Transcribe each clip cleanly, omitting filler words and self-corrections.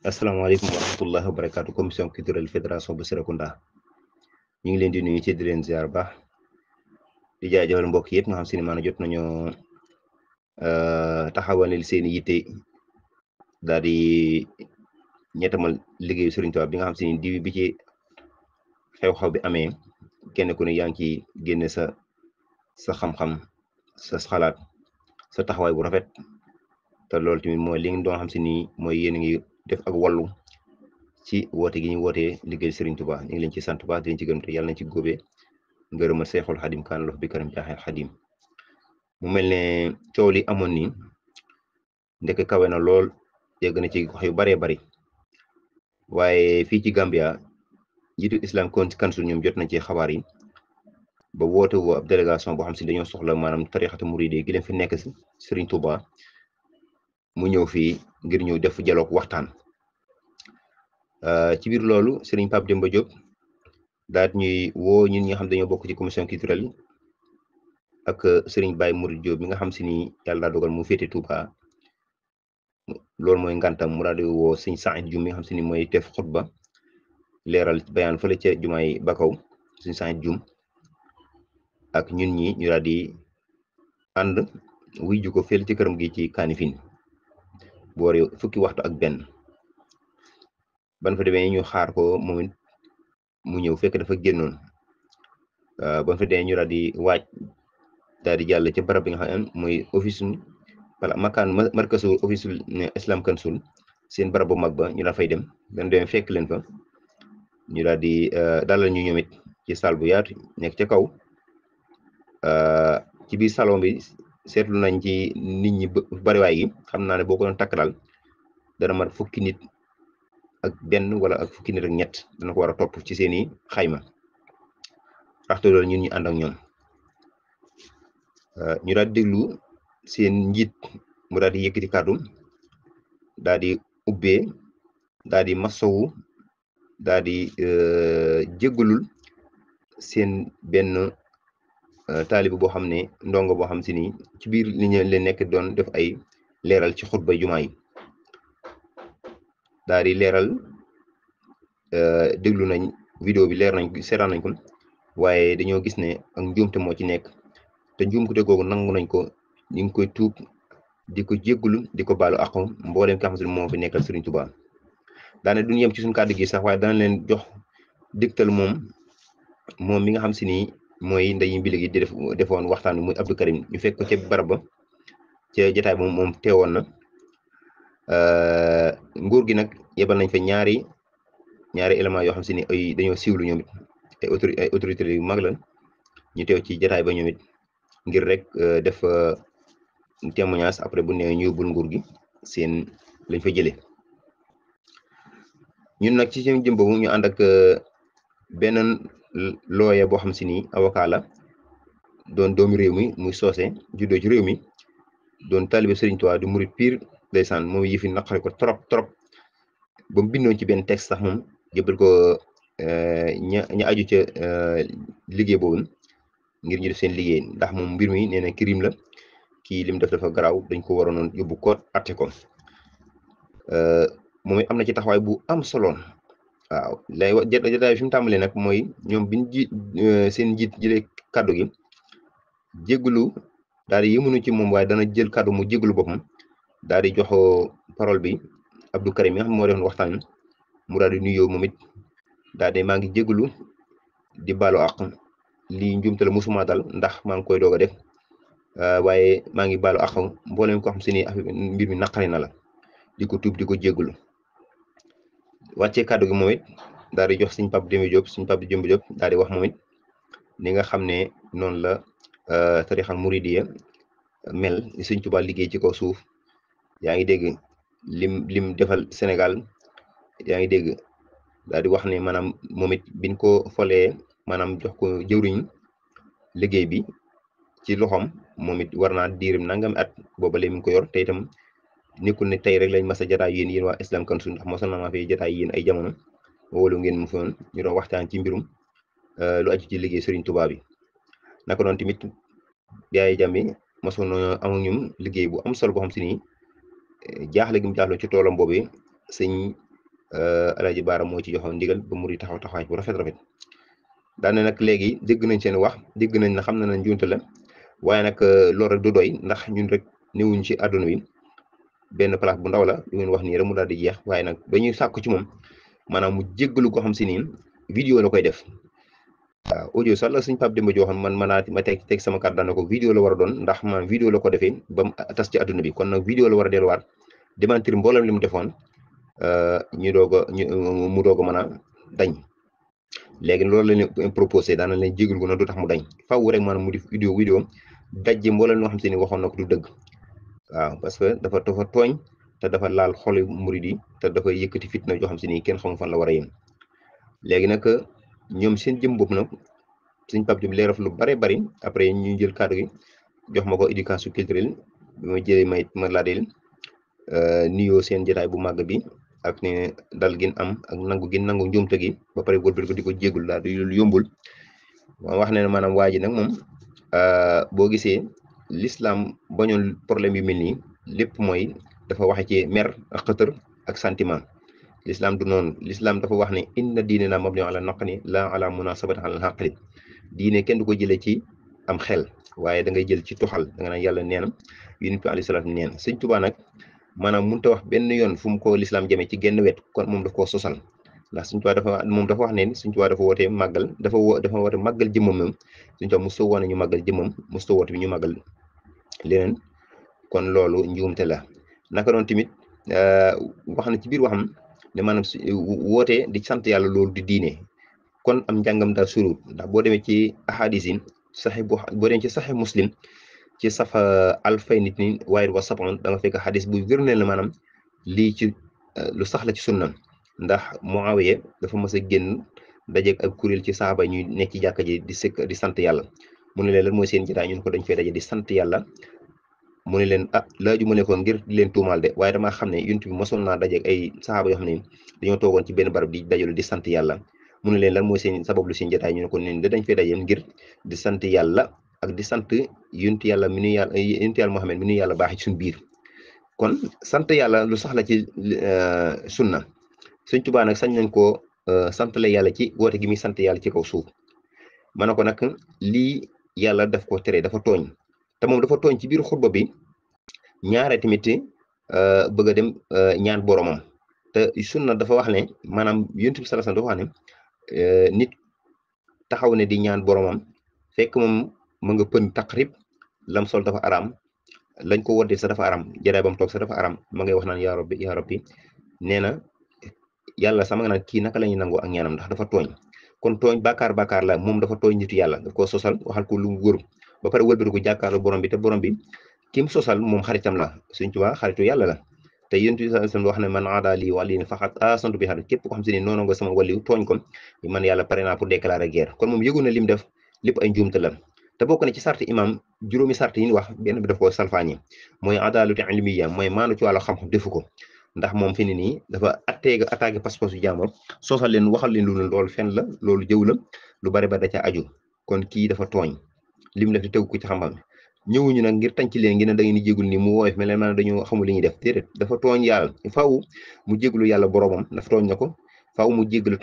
asalaamaaleykum wa rahmatullahi wa barakaatu commission culturelle fédération bu Serekunda ñu ngi leen di nuyu ci di leen ziar baax di jaajëfal mbokk yëpp nga xam si ne maanaam jot nañoo taxawalil seen i yitte daal di ñettamal liggéeyu Serigne Touba bi nga xam si ne diwi bi ci xew-xew bi amee kenn ku ne yaa ngi ciy génne sa xam-xam sa xalaat sa taxawaay bu rafet te loolu tamit mooy li nga doon xam si ni mooy yéen a ngi def ak wallu ci woote gi ñu wootee liggéey Serigne Touba ñu ngi leen ci sant baax di leen ci gërëm te yàlla nañ ci góobee ngërëma Seexul Xadim kaan lox bi karam jaaxeel Xadim mu mel ne coow li amoon ni ndek kawe na lool yegg na ci gox yu baree bari waaye fii ci Gambia njiitu Islam Council ñoom jot nañ ci xabaar yi ba woote woo ab délégation boo xam si dañoo soxla maanaam tarixatu muride gi leen fi nekk si Serigne Touba mu ñëw fii ngir ñëw def dialogue waxtaan ci biir loolu Serigne Pape Demba Diop daat ñuy woo ñun ñi nga xam dañoo bokk ci commission culturelle ak Serigne Baye Mouride Diop mi nga xam si ni yàlla daa dogal mu féete Touba loolu mooy ngantam mu daal di woo Serigne Saïd Dioum mi nga xam si ni mooy def xutba leeral bayaan fële ca jumaay Bakaw Serigne Saïd Dioum ak ñun ñi ñu daal di ànd wuy ju ko fële ci këram gi ci Kanifing boore fukki waxtu ak benn ban fa demee ñu xaar ko moom it mu ñëw fekk dafa génnoon ban fa demee ñu daal di waaj daal di jàll ca barab bi nga xam ne mooy office wala makaan markasu office Islam Council seen barab bu mag ba ñu la fay dem ban demee fekk leen fa ñu daal di dalal ñu ñoom it ci salle bu yaatu nekk ca kaw ci biir salon bi seetlu nañ ci nit ñi bariwaay gi xam naa ne boo ko doon takk daal dana mat fukki nit ak benn wala ak fukki nit ak ñett dana ko war a topp ci seeni xayma waxtu loolu ñun ñu ànd ak ñoom ñu daal di déglu seen njiit mu daal di yëkkati kàddu daal di ubbee daal di masowu daal di jéggalul seen benn taalibi boo xam ne ndongo boo xam si ni ci biir li ñu leen nekk doon def ay leeral ci xutba jumaa yi daal di leeral déglu nañ vidéo bi leer nañ seetaan nañ ko waaye dañoo gis ne ak njuumte moo ci nekk te njuumte googu nangu nañ ko ñu ngi koy tuub di ko jéggulu di ko baalu àq mbooleem ki nga xam si ne moo fi nekkal Serigne Touba daane duñ yem ci suñu kàddu gi sax waaye dana leen jox digtal moom mi nga xam si ni mooy ndeyi mbili gi di defoon waxtaan bi muy Abdou Karim ñu fekk ko ca barab ba ca jotaay ba moom teewoon na nguur gi nag yebal nañ fa ñaari éléments yoo xam si ni ay dañoo siiwlu ñoom it ay autorité yu mag la ñu teew ci jotaay ba ñoom it ngir rek def témoignage après bu nee ñu yóbbul nguur gi seen lañ fa jëlee ñun nag ci seen jëm boobu ñu ànd ak benn looye boo xam si ni avocat la doon doomu réew mi muy soose juddoo ci réew mi doon taalibe Serigne Touba du murit pire ndeysaan moom yëfi naqari ko trop ba mu bindoon ci benn texte sax moom jëbal ko ña aju ca liggéey boobu ngir ñu def seen liggéey ndax moom mbir mi nee na crime la kii lim def dafa garaaw dañ ko waroon yóbbu koot atte ko moom it am na ci taxawaay bu am solo waaw lay wax jotaay fi mu tàmbalee nag mooy ñoom biñ seen njiit jëlee kàddu gi jégalu daal di yëmunu ci moom waaye dana jël kàddu mu jégalu boppam daal di jox parole bi Abdou Karim mi nga xam ne moo defoon waxtaan mu daal di nuyoo moom it daal di maa ngi jégalu di baalu àq lii njuumte la musuma dal ndax maa ngi koy doog a def waaye maa ngi baalu àq mboolem ko xam si ni mbir mi naqari na la di ko tuub di ko jégalu wàccee kàddu gi moom it daal di jox Serigne Pape Demba Diop daal di wax moom it ni nga xam ne noonu la tarixal muridiya mel ni Serigne Touba liggéey ci kaw suuf yaa ngi dégg lim defal Sénégal yaa ngi dégg daal di wax ne maanaam moom it biñ ko folee maanaam jox ko jëwriñ liggéey bi ci loxoom moom it war naa diirim nangam at booba léegi mi ngi ko yor te itam nekkul ne tey rek lañ mas a jotaay yéen waa Islam Council ndax mosoon na maa fi jotaay yéen ay jamono wóolu ngeen mu foon ñu doon waxtaan ci mbirum lu aju ci liggéey Serigne Touba bi naka noonu tamit Yaya Jammeh mosoon na am ak ñum liggéey bu am solo boo xam si ni jaaxle gi mu jaaxle ci toolam boobu sëñ Alaaji Baara moo ci joxoon ndigal ba murid taxaw taxawaay bu rafet daane nag léegi dégg nañ seen wax dégg nañ na xam na njuumte la waaye nag loolu rek du doy ndax ñun rek newuñ ci àdduna bi benn place bu ndaw la lu ngeen wax nii rek mu daal di jeex waaye nag dañuy sàkku ci moom maanaam mu jéggalu ko xam si nii vidéo la koy def waaw audio sax la suñ Pape Demba joxoon man ma teg sama carte daana ko vidéo la war a doon ndax man vidéo la ko defee ba mu tas ci àdduna bi kon nag vidéo la war a delluwaat démentir mboolem li mu defoon mu doog a mën a dañ léegi loolu la leen proposé daana leen jégalu ko nag du tax mu dañ faaw rek maanaam mu def vidéo dajje mboolem loo xam se ni waxoon na ko du dëgg waaw parce que dafa tooñ te dafa laal xolu murid yi te dafa yëkkati fitna joo xam se ni kenn xamul fan la war a yem léegi nag ñoom seen jëm bopp nag suñ Pape Demba leeral lu bare bari après ñu jël cadre gi jox ma ko éducation culturelle bi ma jëlee ma laa del nuyoo seen jotaay bu màgg bi ak ne dal gin am ak nangu gin nangu njuumte gi ba pare wëlbati ko di ko jéggul daal di yombul wax ne maanaam waa ji nag moom boo gisee l'islam bañoon problème yu mel nii lépp mooy dafa waxe ci mer ak xëtër ak sentiment l'islam du noonu l'islam dafa wax ne inna diine na mabni ala naqni la ala munasabati ala aqli diine kenn du ko jëlee ci am xel waaye da ngay jël ci tuxal da nga naan yàlla nee na yonent bi alayhi salaatu neen Sëñ Tuubaa nag maanaam mënut a wax benn yoon fu mu ko l'islam jëmee ci genn wet kon moom daf koo sosal ndax Sëñ Tuubaa dafa wax ne Sëñ Tuubaa dafa wootee màggal dafa woote màggal jëmmam moom Sëñ Tuubaa mosut woon ñu màggal jëmmam mosut woote bi ñu màggal leneen kon loolu njuumte la naka noonu tamit wax na ci biir waxam ne maanaam wootee di sant yàlla loolu di diine kon am njàngam daal surut ndax boo demee ci ahadis yi saxi boo demee ci saxi muslim ci safa alfay nit ni waaye wa sapon da nga fekk xadis bu wér ne la maanaam lii ci lu sax la ci sunna ndax Muawiya dafa mës a génn dajeeg ak kuréel ci saaba ñuy nekk ci jàkka ji di sant yàlla mu ne leen lan mooy seen jotaay ñun ko dañ fay daje di sant yàlla mu ne leen laaju ma ne ko ngir di leen tuumaal de waaye damaa xam ne yunt bi mosoon naa dajeeg ay saaba yoo xam ne dañoo toogoon ci benn barab di dajalu di sant yàlla mu ne leen lan mooy seen sabablu seen jotaay ñu ne ko ne dañ fay daje ngir di sant yàlla ak di sant yonent yàlla mi nu yàlla yonent yàlla Muhammad mi nu yàlla baax ci suñu biir kon sant yàlla lu sax la ci sunna Sëñ Tuubaa nag sañ nañ koo santale yàlla ci woote gi muy sant yàlla ci kaw suuf ma ne ko nag lii yàlla daf ko tere dafa tooñ te moom dafa tooñ ci biir xutba bi ñaare tamit bëgg a dem ñaan boromam te sunna dafa wax ne maanaam yonent bi sallallahu alayhi wasallam dafa wax ne nit taxaw ne di ñaan boromam fekk moom mu nga pën taqrib lam sol dafa araam lañ ko woddee sa dafa araam jaraay bam toog sa dafa araam ma ngay wax naan yaa rabbi nee na yàlla sama nga naan kii naka la ñuy nangoo ak ñaanam ndax dafa tooñ kon tooñ bàkkaar la moom dafa tooñ nitu yàlla daf koo sosal waxal ko lu wër ba pare wëlbati ko jàkkaarloo borom bi te borom bi kim sosal moom xaritam la Sëñ Tuubaa xaritu yàlla la te yonent bi sallallahu alayhi wasallam wax ne man aada lii waliyan faqad aasantu bi harb képp ko xam si ne noonu nga sama waliyu tooñ ko man yàlla pare naa pour déclarer guerre kon moom yëgu na lim def lépp ay njuumte la te bokk na ci sarti imam juróomi sart yi ñu wax benn bi daf ko salfaañi mooy adaalatu ilmiya mooy maanu ci wàllu xam-xam defu ko ndax moom fi ne nii dafa attaqué pas-pasu jàmbur soosal leen waxal leen lu loolu fen la loolu jëw la lu bari ba da ca aju kon kii dafa tooñ lim def di tegu ko ci xam-xam ñëwuñu nag ngir tànc leen ngi ne da ngeen di jégul ni mu woyof mel leen maanaam dañoo xamul li ñuy def déedéet dafa tooñ yàlla faaw mu jéglu yàlla boromam dafa tooñ na ko faaw mu jéggal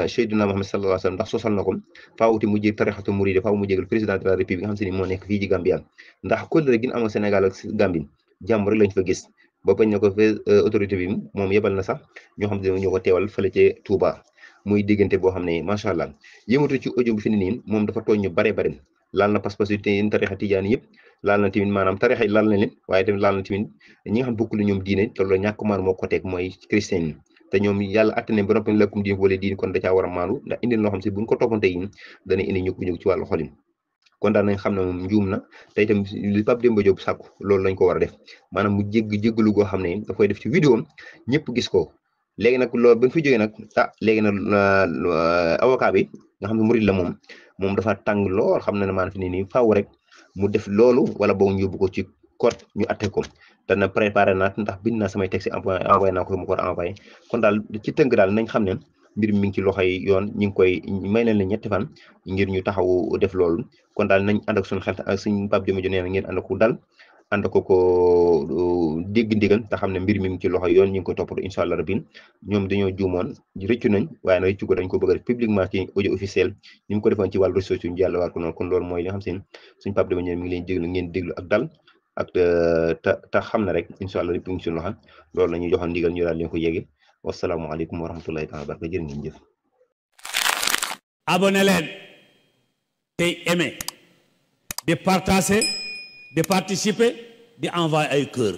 Seydina Muhammad sallallahu alayhi wasallam ndax sosal na ko faaw ti mu jég tarixatu muride faaw mu jéggal président de la république nga xam se ni moo nekk fii ci Gambia ndax kóllëre gi ñu am ak Sénégal ak Gambie jàmm rek lañ fa gis ba bañ na ko fa autorité bi moom yebal na sax ñoo xam ne ñoo ko teewal fële ci Touba muy diggante boo xam ne macha allah yëmatu ci audio bi fi ne nii moom dafa tooñ ñu bare bare laal na pas-pas yu tarixa tijaan yëpp laal na tamit maanaam tarixa yi laal na leen waaye tamit laal na tamit ñi nga xam bokk lu ñoom diine te loolu ñàkk maanu moo ko teg mooy chrétien yi te ñoom yàlla atte ne ba noppi lakum diin wala diin kon da caa war a maandu ndax indi loo xam si buñ ko toppante yi dana indi ñukk ci wàllu xolin kon daal nañ xam ne moom njuum na te itam li Pape Demba Diop sàkku loolu lañ ko war a def maanaam mu jéggalu goo xam ne da koy def ci vidéo am ñëpp gis ko léegi nag loolu ba fi jógee nag léegi nag avocat bi nga xam ne murid la moom dafa tàng lool xam na ne maanaam fi ne nii faaw rek mu def loolu wala boog ñu yóbbu ko ci code ñu atte ko dana préparé naat ndax bind naa samay texte envoyé naa ko mu ko war a envoyé kon daal ci tënk daal nañ xam ne mbir mi ngi ci loxoy yoon ñi ngi koy may leen la ñetti fan ngir ñu taxaw def loolu kon daal nañ ànd ak suñu xel ak suñu Pape Demba Diop nee na ngeen ànd ak ku dal ànd ko dégg ndigal te xam ne mbir mi ngi ci loxo yoon ñu ngi ko toppatoo incha allah rabbi ñoom dañoo juumoon rëccu nañ waaye nag rëccu ko dañ ko bëgg a def publiquement ci audio officiel ñu ngi ko defoon ci wàllu réseaux sociaux ñu jàll waat ko noonu kon loolu mooy li nga xam seen suñ Pape Demba Ndiaye mi ngi leen déglu ngeen déglu ak dal ak te xam na rek incha allah lépp ngi ci loxo loolu la ñuy joxoon ndigal ñu daal leen ko yéege wasalaamaaleykum wa rahmatullahi taala baraka jërë ngeen jëf. abonné leen tey aimé di partager di participer di envoyer ay cœur